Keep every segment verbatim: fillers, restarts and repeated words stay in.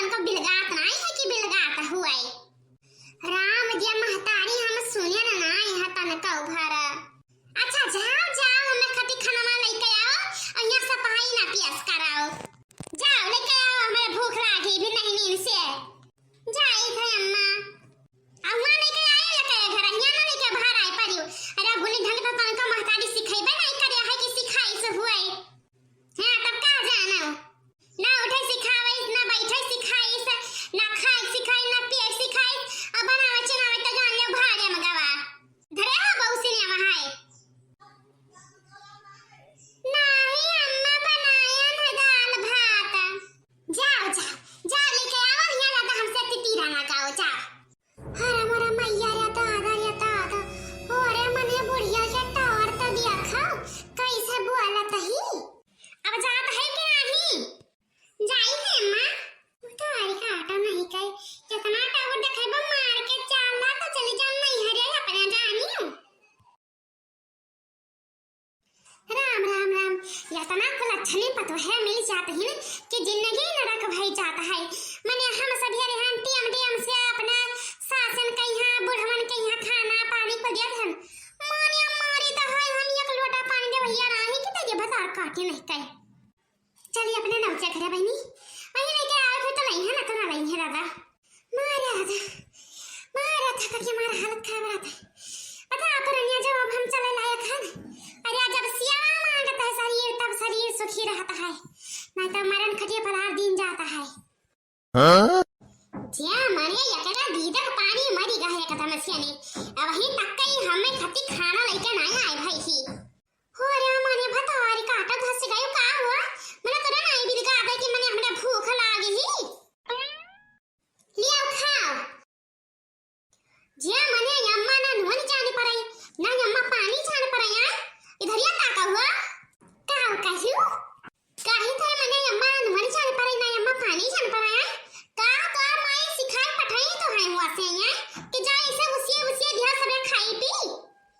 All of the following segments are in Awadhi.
हमका बिलगात नाई है कि बिलगात हुए। राम दिया महतारी, हम सुने ना, ना यहाँ तनका उभारा। अच्छा, जाओ, जाओ, हमें खती खनवा लेके आओ, और यहाँ सफाई ना पियास कराओ। जाओ, लेके आओ, हमें भूख लागी भी नहीं नींद से। जाई थे अम्मा। अम्मा लेके आए, लेके घर, यहाँ ना लेके बाहर आए परियो। अरे, गुनी ढंग का कौन का महतारी सिखाई बे नहीं करे है कि सिखाई से हुए। हाँ, तब का जाना? ना उठे सिखाइस, ना बैठे सिखाइस, ना खाए सिखाइस, ना पिए सिखाइस, अब बनावे चुनावे तो जान ले भाड़े में गवा। धरे हो बहू से ने वहाँ है। नहीं अम्मा, बनाया ना दाल भात। जाओ, जाओ, जाओ लेके आओ, यहाँ ज्यादा हमसे तितीरा ना गाओ, जाओ। अरे मोरा मैया रे दादा रे दादा। अरे मने बुढ़िया के टावर त दिया खाओ, कैसे बोलत ही? अब जात है कि नहीं? जाई है अम्मा। तारी काटा नहीं कहे, कितना टावर देखे बा मार के चाला तो चली जाओ नहीं हरे अपना जानी। राम, राम, राम। यतना कुल अच्छने पतोहे मिल जात ही न कि जिंदगी नरक भई जात है। मने हम सब ये रहन टीएम डीएम से अपना सासन के यहाँ, बुढ़वन के यहाँ खाना पानी को दिया रहन। मारे मारी तो है हम एक लोटा पानी दे भैया राही की तो ये भतार काटे नहीं कहे। चली अपने नौचे घरे बहनी, वहीं लेके आवे फिर तो लई है ना, तो ना लई है दादा। मारा था, मारा था करके मारा हालत खराब रहता है। पता आप रनिया जब अब हम चले लायक है ना। अरे जब सियावा मांगता है शरीर तब शरीर सुखी रहता है, नहीं तो मरण खटिया पर हर दिन जाता है। हाँ? ज्या मने यकरा दीदक पानी मरी गए कदम से ने। अब ही तक कहीं हमें खती खाना लेके नहीं आए भाई ही। हो रे मने भतारी काटा धस गयो का हुआ? मने तोरा नहीं बिलगा दे कि मने हमरा भूख लागे ही। लिया खाओ। जे मने अम्मा ना नून जाने पड़े, ना अम्मा पानी जाने पड़े, आ? इधर या का का हुआ? का हो कहियो? काहे तो मने अम्मा नून जाने पड़े, ना अम्मा पानी जाने पड़े, आ? का तो माई सिखाए पठाई तो है हुआ से, आ? कि जा इसे उसिए, उसिए दिया सबे खाई पी।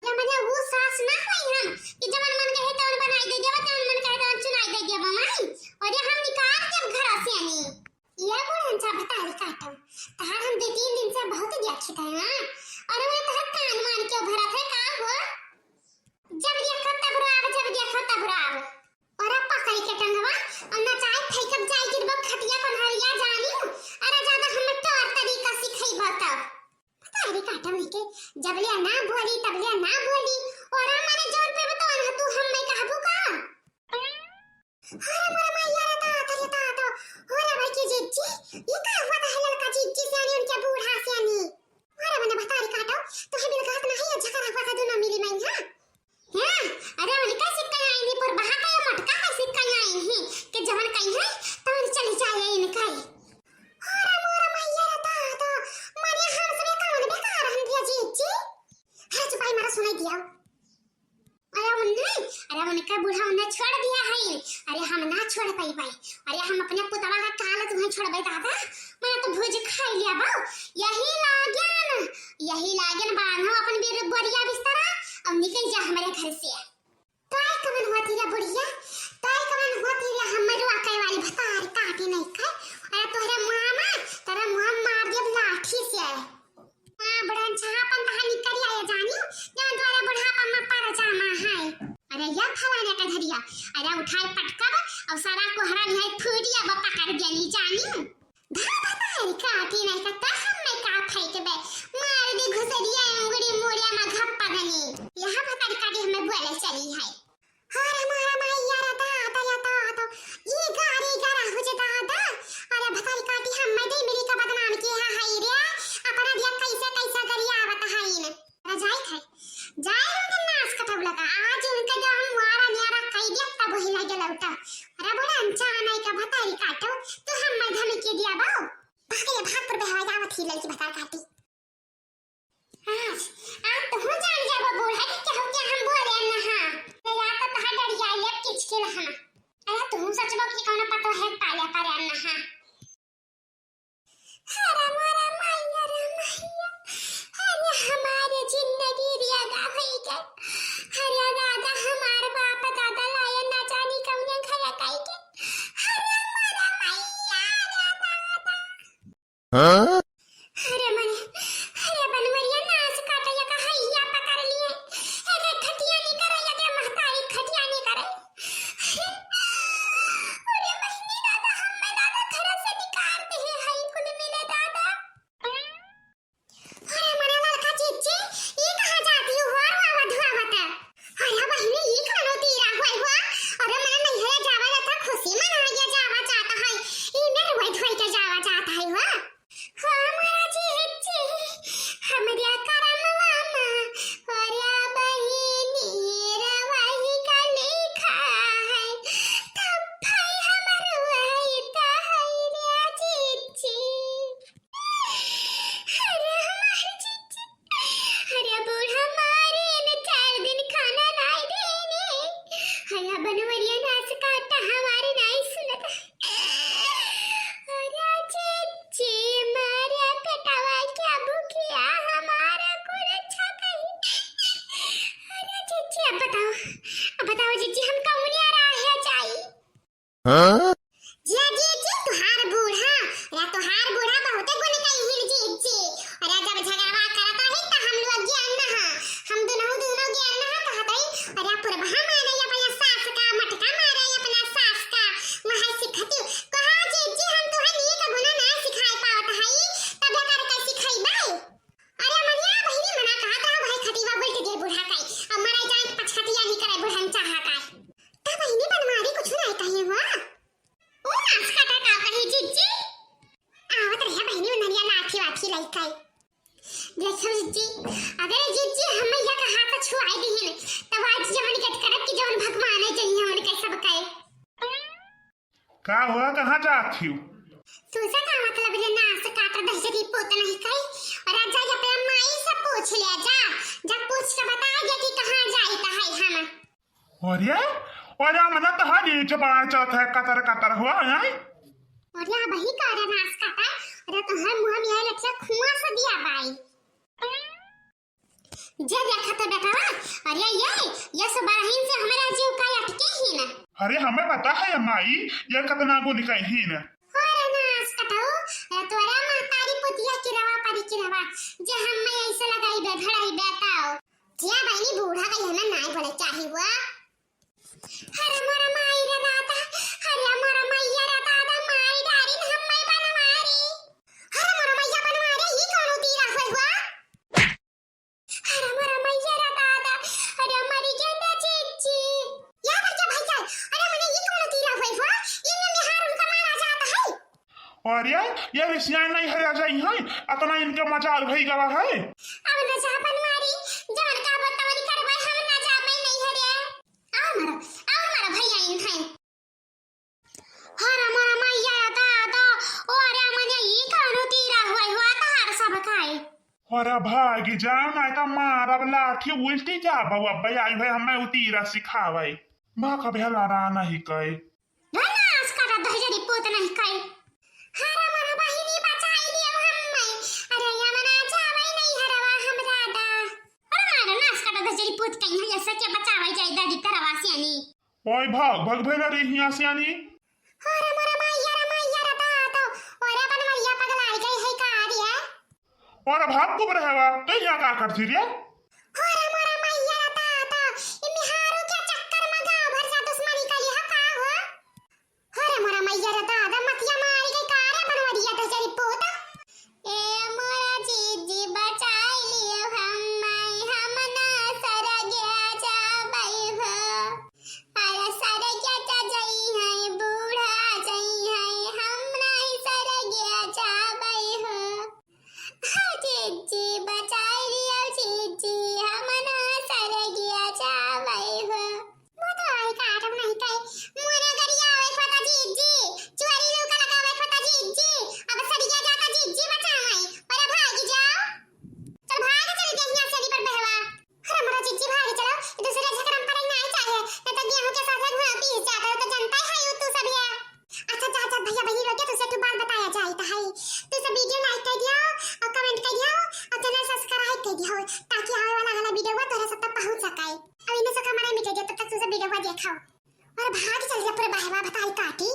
या मने वो सास ना होई हम, कि जवन मन कहे तवन बनाई दे देवा, जवन मन कहे तवन चुनाई दे देवा माई। और ये हम निकाल देब घर से नहीं। ये बुढ़न सा भतारी काटो, तहार हम दो तीन दिन से बहुत देखित है, हाँ? और वो तहार कान मान के भरत है का हो? जब देखो तब रोब, जब देखो तब रोब। और अब पकड़ के टंगवा, और नचाए फेंकब जाई गिरबो खटिया पन्हरिया जानी, अरे ज्यादा हमें तौर तरीका सिखैबो तब। भतारी काटो नहीं के, जब ले ना बोली, तब ले ना बोली, और मने जोर पे बताओ ना तू हम मैं कहबू का? अरे मोरा मैया रे दादा रे दादा, हो रे भाई की जिज्जी, ये का हुआ था ललका जिज्जी से आनी उनके बूढ़ा से आनी। अरे मने भतारी काटो, तो है बिलगात नहीं है झगड़ा हुआ था दोनों मिली मैं, हाँ? हाँ, अरे उनका सिक्का आई नहीं पर बहा का ये मटका का सिक्का आई है कि जवन कहीं है तो उन चली जाए इनका ही। अरे मोरा मैया रे दादा, मने हम सबे कौन बेकार हम दिया जिज्जी? है चुपाई मारा सुनाई दिया। अरे उन्हें, अरे उनका बूढ़ा उन्हें छोड़ दिया है। अरे हम ना छोड़ पाई भाई। अरे हम अपने पुतवा का काल तुम्हें छोड़बे दादा। मैं तो भूज खाई लिया बाऊ। यही लागन, यही लागन बांधो अपन बिर-, बोरिया बिस्तरा और निकल जा हमारे घर से। तोय कमन होती रे बुढ़िया, तोय कमन होती रे हमर वाकई वाली भतार काटी नहीं खाए। अरे तोहरे मुँह में, तेरे मुँह में मार दिया लाठी से। हाँ, बड़न छापन तहा निकल आए जानी, जौन तोरे बुढ़ापा में पर जामा है। अरे या फलाने का धरिया, अरे उठाए पटकब, और सारा कोहरा निहाय फूटिया बा पकड़ देनी जानी। भा भतारी काटी नहीं का, त हम में का फेंक बे, मार दी घुसरिया अंगुरी मुड़िया में घप्पा दनी। यहाँ भतारी काटी हमें बोले चली है। अरे मोरा मैया रे दादा या दादा, ई गारी गरा हो जे दादा। अरे भतारी काटी हम मैं दे मिली का बदनाम की है, हाय रे, अपना दिया कैसे कैसा गरियावत है इन। अरे जाई थे, जाए रहो दिन नाश कटब लगा, आज इनके जो हम वारा न्यारा कई दिया तब वही लगे लौटा। अरे बोला अनचान आई का भतारी काटो, तू हम मैं धमकी दिया बाऊ। भागे भाग पर बहवा जावत ही लड़की भतारी काटी। आज, आज तो हो जान जाबो बूढ़ा कि क्या हो क्या हम बोले न हाँ। तो या तो तहा डरिया ये किचकिल हाँ। अरे तू सच बोल कि कौन पतो है पाले पर न हाँ। अरे मोरा मैया रे मैया। अरे हमारे जिंदगी रिया गा भई के। अरे दादा हमार बाप दादा लाए ना जानी कौन घर काई के। अरे मोरा मैया रे दादा। हाँ? अरे मने, अरे बनवरिया नास काटै या का हैया पकड़ लिए। अरे खटिया नहीं करे, अरे महतारी खटिया नहीं करे। अरे बहिनी दादा, हम्मे दादा घर से निकाल दे है, हई कुल मिले दादा। अरे मने ललका जिज्जी, ई कहाँ जाती हो, रोवा धोवा बता? अरे बहिनी, ई कौनो तीरा होई हो? अरे मने नैहरे जावा जाता, खुशी मनावे जावा जाता है। ई में रोई धोई के जावा जाता है हो। हो मोरा जिज्जी, हमरे करमवा मा, अरे बहिनी, रवही का लिखा है। तब भाई हमर वही तो है रे जिज्जी। अरे हमार जिज्जी, अरे बूढ़ा मारे ने चार दिन खाना नाई देने। हया बनवरिया नास काटा हमारे नाई सुनत। अरे जिज्जी, मारे पेटवा क्या भूखिया हमारा को रक्षा करी। अरे जिज्जी, अब बताओ, अब बताओ जिज्जी, हम कौनिया राह जाई? हाँ? जिया जिज्जी, तुहार बूढ़ा, अरे तुहार बूढ़ा बहुते गुण कहिन जिज्जी। अरे जब झगड़वा करत रही त हम लोग ज्ञान न हा, हम दुनहु दुनो ज्ञान न हा कहत हई। अरे पुरबहा मारे अपना सास का, मटका मारे अपना सास का, वहाँ सिखती। कहा जिज्जी, हम तुहे नीक गुण ना सिखाए पावत हई, तब करके सिखैबै। अरे मनिया बहिनी मना कहत रहा भाई खटिया उल्ट दे बूढ़ा काई। अब मरे जाए पछखटिया नहीं करे बूढ़न चाहा काई। तब बहिनी बनवारी कुछ नहीं कही हुआ। ओ नास काटा का कही जिज्जी? आवत रहे बहिनी उन्हरिया लाठी वाठी लई काई। देखो जिज्जी, अगर जिज्जी हम मैया का हाथ छुआई दीहिन, तब आज जवन के करब कि जवन भगवान है जइया उनके सब काई। का हुआ, कहाँ जात हियो? तुझे का मतलब रे नास काटा दहिजरी पूत नहीं काई? और आज जा अपने माई से पूछ ले जा, जा पूछ के बता दे कि कहाँ जाई त है हम। अरे, अरे मने तहारी जबान चलत है कतर कतर हुआ है। अरे बही का रे नास काटा, अरे तोहर मुँह में ये लठिया खुआ से दिया बाई। जे देखा तो बेटवा, अरे ये, ये सुबह ही से हमारा जीव का अटके ही ना। अरे हमें पता है माई, ये कितना गुण कही ना। अरे नास कटाऊ, अरे तोरा महतारी पुतिया की रवा परी की रवा, जे हम मैं ऐसे लगाई बे, भड़ाई बेटाओ। जिया बहिनी बूढ़ा गई हमें नाई बोले चाही हुआ। अरे मोरा माई रे दादा, अरे मोरा मैया रे दादा, माई डारी हम मैं बनवारी। अरे मोरा मैया बनवारी, ई कौन तीरा होई हुआ? अरे मोरा मैया रे दादा, अरे मरी गेंदा चीची। या बच्चा भाई जान, अरे मने ई कौन तीरा होई हो? ई में मेहार उनका मारा जाता है। अरे, ये रिसिया नहीं हरा जाई है, अतना इनके मजाल भई गवा है। अब न जा बनवारी, जवन का बतवन करवाई, हम न जा मैं नहीं हरे। और मारो, और मारो भैया इन है। हरा मोरा मैया दादा, ओ अरे मने ई कानो तीरा हुआ हुआ तहार सब खाए। अरे भागी जाओ, नहीं तो मारब लाठी उल्टी जाबो। अब आई भाई हमें उतीरा सिखावे। माँ का भेला रा नहीं कहे। धनास करा दहजरी पूत नहीं कहे। हरा मोरा बहिनी बचाई लियो हमें। अरे यमना जावे नहीं हरवा हम दादा। अरे मारा नास करा दहजरी पूत कहीं है, ऐसा क्या बचावे जाए दादी तरवा से नहीं। ओए भाग, भाग भैला रे हिया से आनी। अरे मोरा मैया रे मैया रे दादा, अरे बनवरिया पगलाई गई है का रे? अरे भाग कुब रहवा, तो यहाँ का करती रे? अरे मोरा मैया रे दादा, ई मेहारू के चक्कर में गाँव भर से दुश्मनी कली है का हो? अरे मोरा मैया रे दादा, मतिया मारी गई का रे बनवरिया दहजरी पूत? ए मोरा जीजी बचाई लियो हम, माई हम ना सरगिया जाबै हो। अरे सरगिया जा जई है, बूढ़ा जई है, हम नहीं सरगिया जाबै हो। हाँ जीजी बचाई लियो जीजी, हम ना सरगिया जाबै हो। वो तो आई काटम नहीं कहे। मोना गरिया आवे खोता जीजी, चुआरी लौका लगावे खोता जीजी, अब सरिया जाता जीजी बचावे, पर भागी जाओ। चल भाग चल गई यहाँ से पर बहवा। अरे मोरा जीजी भाग चलो, दूसरे झगड़ा में पड़े नहीं चाहिए, नहीं तो गेहूं के साथ घुआ पीस जाता है, तो जनता ही है यू तू सब ये। अच्छा जा जा भैया बहनी लोग के तुझसे तू बात बताया जाए तो है, तू सब video like कर दियो और comment कर दियो और channel subscribe कर दियो, ताकि आवे वाला वाला video हुआ तोरा सब तक पहुंच सके। अब इन्हें सब हमारे मिटे दियो, तब तक तुझे video हुआ देखाओ। और भाग चल जा पूरे बहवा बताई काटी।